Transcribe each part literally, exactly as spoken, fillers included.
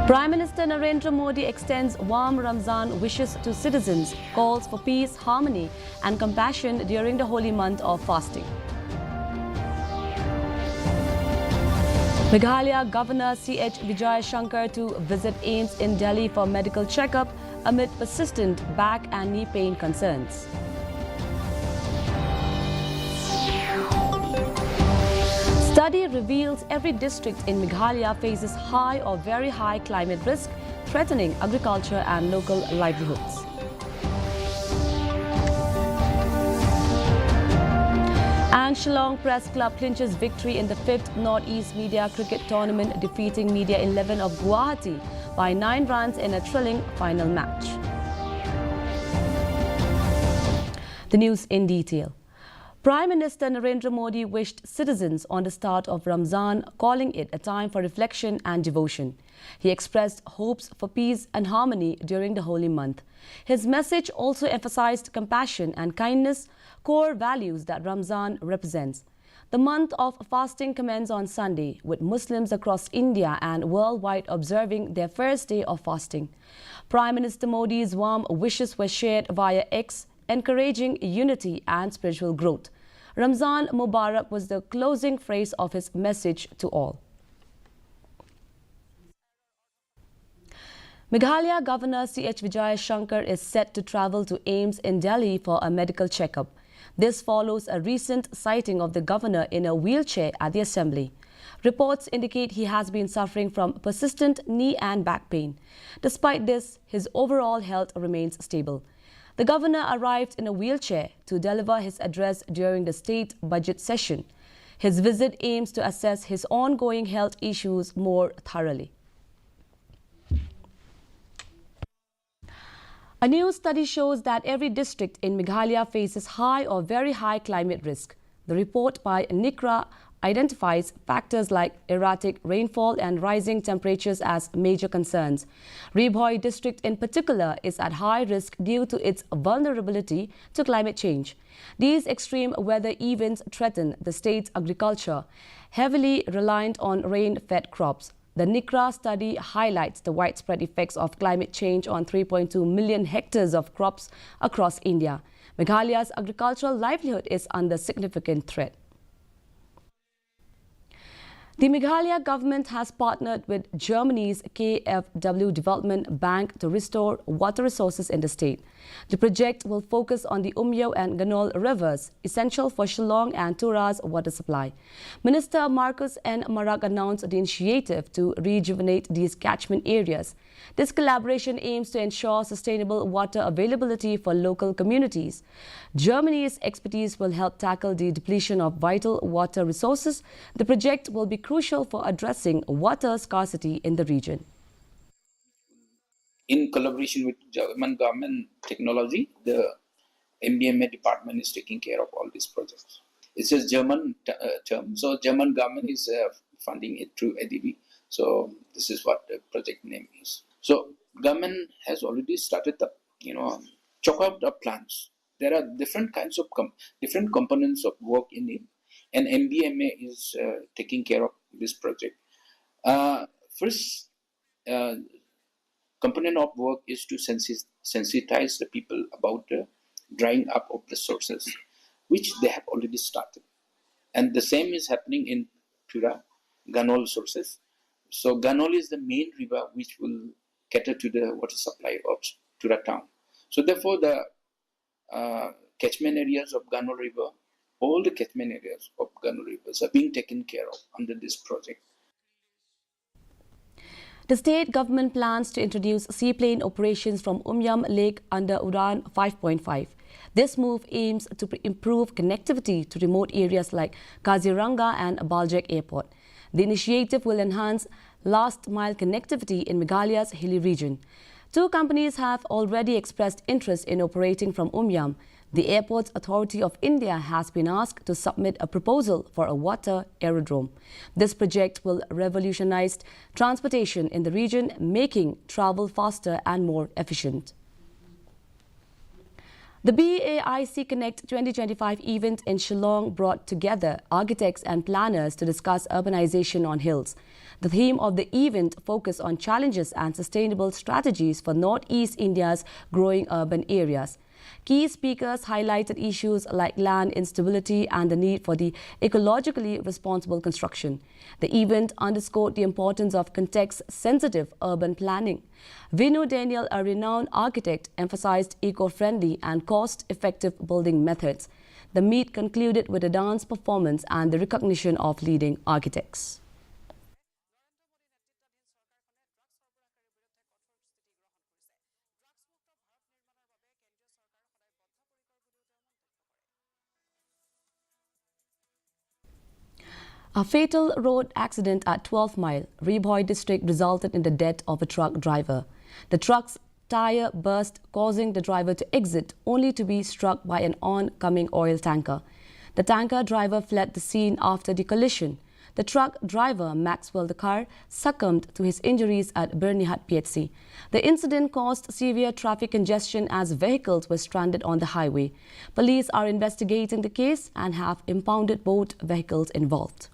Prime Minister Narendra Modi extends warm Ramzan wishes to citizens, calls for peace, harmony, and compassion during the holy month of fasting. Meghalaya Governor C H Vijayashankar to visit AIIMS in Delhi for medical checkup amid persistent back and knee pain concerns. Study reveals every district in Meghalaya faces high or very high climate risk, threatening agriculture and local livelihoods. And Shillong Press Club clinches victory in the fifth Northeast Media Cricket Tournament, defeating Media eleven of Guwahati by nine runs in a thrilling final match. The news in detail. Prime Minister Narendra Modi wished citizens on the start of Ramzan, calling it a time for reflection and devotion. He expressed hopes for peace and harmony during the holy month. His message also emphasized compassion and kindness, core values that Ramzan represents. The month of fasting commences on Sunday, with Muslims across India and worldwide observing their first day of fasting. Prime Minister Modi's warm wishes were shared via X, encouraging unity and spiritual growth. Ramzan Mubarak was the closing phrase of his message to all. Meghalaya Governor C H Vijayashankar is set to travel to AIIMS in Delhi for a medical checkup. This follows a recent sighting of the governor in a wheelchair at the assembly. Reports indicate he has been suffering from persistent knee and back pain. Despite this, his overall health remains stable. The governor arrived in a wheelchair to deliver his address during the state budget session. His visit aims to assess his ongoing health issues more thoroughly. A new study shows that every district in Meghalaya faces high or very high climate risk. The report by NICRA identifies factors like erratic rainfall and rising temperatures as major concerns. Ri Bhoi district in particular is at high risk due to its vulnerability to climate change. These extreme weather events threaten the state's agriculture, heavily reliant on rain-fed crops. The NICRA study highlights the widespread effects of climate change on three point two million hectares of crops across India. Meghalaya's agricultural livelihood is under significant threat. The Meghalaya government has partnered with Germany's K F W Development Bank to restore water resources in the state. The project will focus on the Umiam and Ganol rivers, essential for Shillong and Tura's water supply. Minister Marcus N Marak announced the initiative to rejuvenate these catchment areas. This collaboration aims to ensure sustainable water availability for local communities. Germany's expertise will help tackle the depletion of vital water resources. The project will be crucial for addressing water scarcity in the region. In collaboration with German government technology, the M D M A department is taking care of all these projects. It's a German t- uh, term, so German government is uh, funding it through A D B. So this is what the project name is. So government has already started the, you know, chalk out the plans. There are different kinds of com- different components of work in it, and M D M A is uh, taking care of this project. Uh, first uh, component of work is to sensi- sensitize the people about the drying up of the sources, which they have already started. And the same is happening in Tura, Ganol sources. So Ganol is the main river which will cater to the water supply of Tura town. So therefore, the uh, catchment areas of Ganol River, all the catchment areas of Ganol Rivers are being taken care of under this project. The state government plans to introduce seaplane operations from Umiam Lake under Udan five point five. This move aims to pr- improve connectivity to remote areas like Kaziranga and Baljek Airport. The initiative will enhance last mile connectivity in Meghalaya's hilly region. Two companies have already expressed interest in operating from Umiam. The Airports Authority of India has been asked to submit a proposal for a water aerodrome. This project will revolutionize transportation in the region, making travel faster and more efficient. The BAIC Connect twenty twenty-five event in Shillong brought together architects and planners to discuss urbanization on hills. The theme of the event focused on challenges and sustainable strategies for Northeast India's growing urban areas. Key speakers highlighted issues like land instability and the need for the ecologically responsible construction. The event underscored the importance of context-sensitive urban planning. Vinu Daniel, a renowned architect, emphasized eco-friendly and cost-effective building methods. The meet concluded with a dance performance and the recognition of leading architects. A fatal road accident at twelve Mile, Ri Bhoi district resulted in the death of a truck driver. The truck's tire burst, causing the driver to exit, only to be struck by an oncoming oil tanker. The tanker driver fled the scene after the collision. The truck driver, Maxwell Dkhar, succumbed to his injuries at Byrnihat P H C. The incident caused severe traffic congestion as vehicles were stranded on the highway. Police are investigating the case and have impounded both vehicles involved.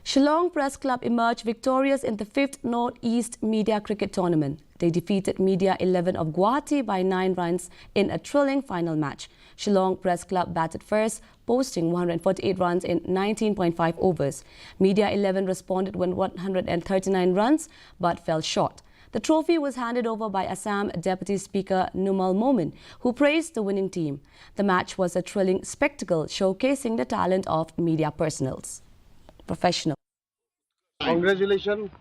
Shillong Press Club emerged victorious in the fifth Northeast Media Cricket Tournament. They defeated Media eleven of Guwahati by nine runs in a thrilling final match. Shillong Press Club batted first, posting one hundred forty-eight runs in nineteen point five overs. Media eleven responded with one hundred thirty-nine runs but fell short. The trophy was handed over by Assam Deputy Speaker Numal Momin, who praised the winning team. The match was a thrilling spectacle, showcasing the talent of media personnels. Professional. Congratulations,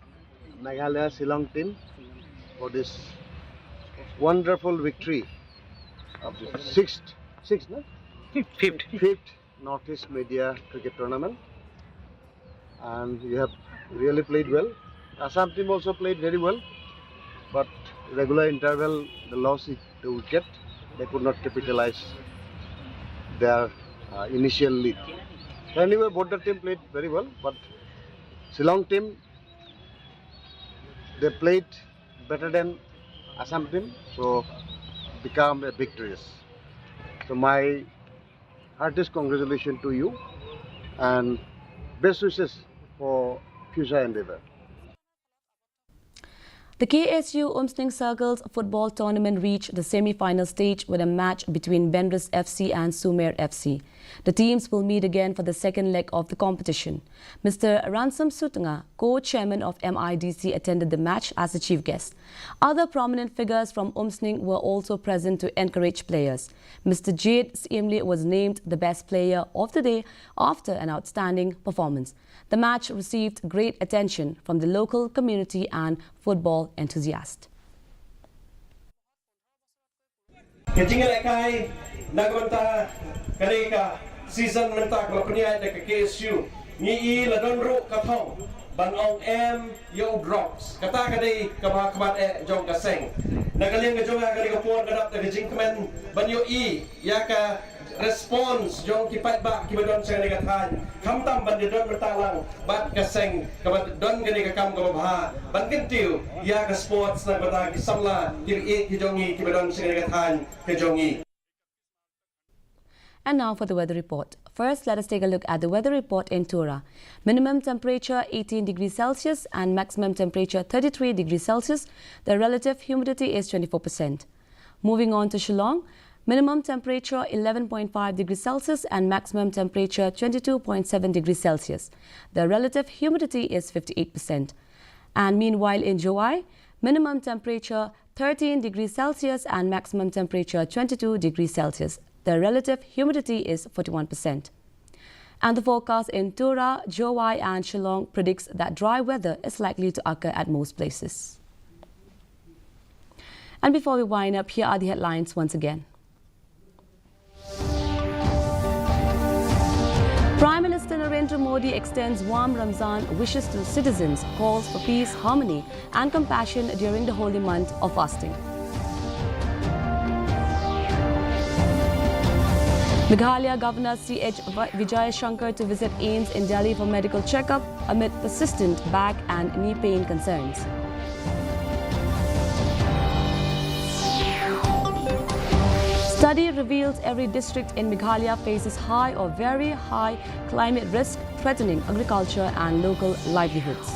Meghalaya Shillong team, for this wonderful victory of the sixth, sixth, no? Fifth. Fifth Northeast Media Cricket Tournament. And you have really played well. Assam team also played very well, but regular interval, the loss of the wicket, they could not capitalize their, uh, initial lead. So anyway, both the team played very well, but Shillong team, they played better than Assam team, so become a victorious. So my heartiest congratulations to you and best wishes for future endeavor. The K S U Umsning Circles football tournament reached the semi-final stage with a match between Bendris F C and Sumer F C. The teams will meet again for the second leg of the competition. Mister Ransom Sutunga, co-chairman of M I D C, attended the match as a chief guest. Other prominent figures from Umsning were also present to encourage players. Mister Jade Siemlieh was named the best player of the day after an outstanding performance. The match received great attention from the local community and football enthusiasts. Ka jingïalehkai na ka bynta kane ka season mynta kaba pynïaid da ka K S U, ngi i la don ruh ka thong ban ong em ïa u drugs. Kata ka dei kaba khmat eh jong ka seng. Na ka liang ka jong nga, kane ka por ka dap da ka jingkmen ban ïohi ïa ka response jong ki paidbah kiba don sha kane ka thaiñ, khamtam ban da don bynta lang bad ka seng kaba don kane ka kam kaba bha ban kyntiew ïa ka sports na ka bynta ki samla, ki rieh ki jong ngi kiba don sha kane ka thaiñ ka jong ngi. And now for the weather report. First, let us take a look at the weather report in Tura. Minimum temperature eighteen degrees Celsius and maximum temperature thirty-three degrees Celsius. The relative humidity is twenty-four percent. Moving on to Shillong, minimum temperature eleven point five degrees Celsius and maximum temperature twenty-two point seven degrees Celsius. The relative humidity is fifty-eight percent. And meanwhile in Jowai, minimum temperature thirteen degrees Celsius and maximum temperature twenty-two degrees Celsius. The relative humidity is forty-one percent. And the forecast in Tura, Jowai and Shillong predicts that dry weather is likely to occur at most places. And before we wind up, here are the headlines once again. Prime Minister Narendra Modi extends warm Ramzan wishes to citizens, calls for peace, harmony and compassion during the holy month of fasting. Meghalaya Governor C H Vijayashankar to visit AIIMS in Delhi for medical checkup amid persistent back and knee pain concerns. Study reveals every district in Meghalaya faces high or very high climate risk threatening agriculture and local livelihoods.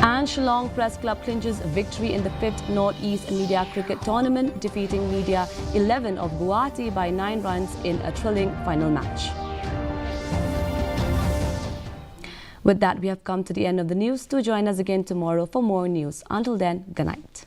And Shillong Press Club clinches victory in the fifth Northeast Media Cricket Tournament, defeating Media eleven of Guwahati by nine runs in a thrilling final match. With that, we have come to the end of the news. Do join us again tomorrow for more news. Until then, good night.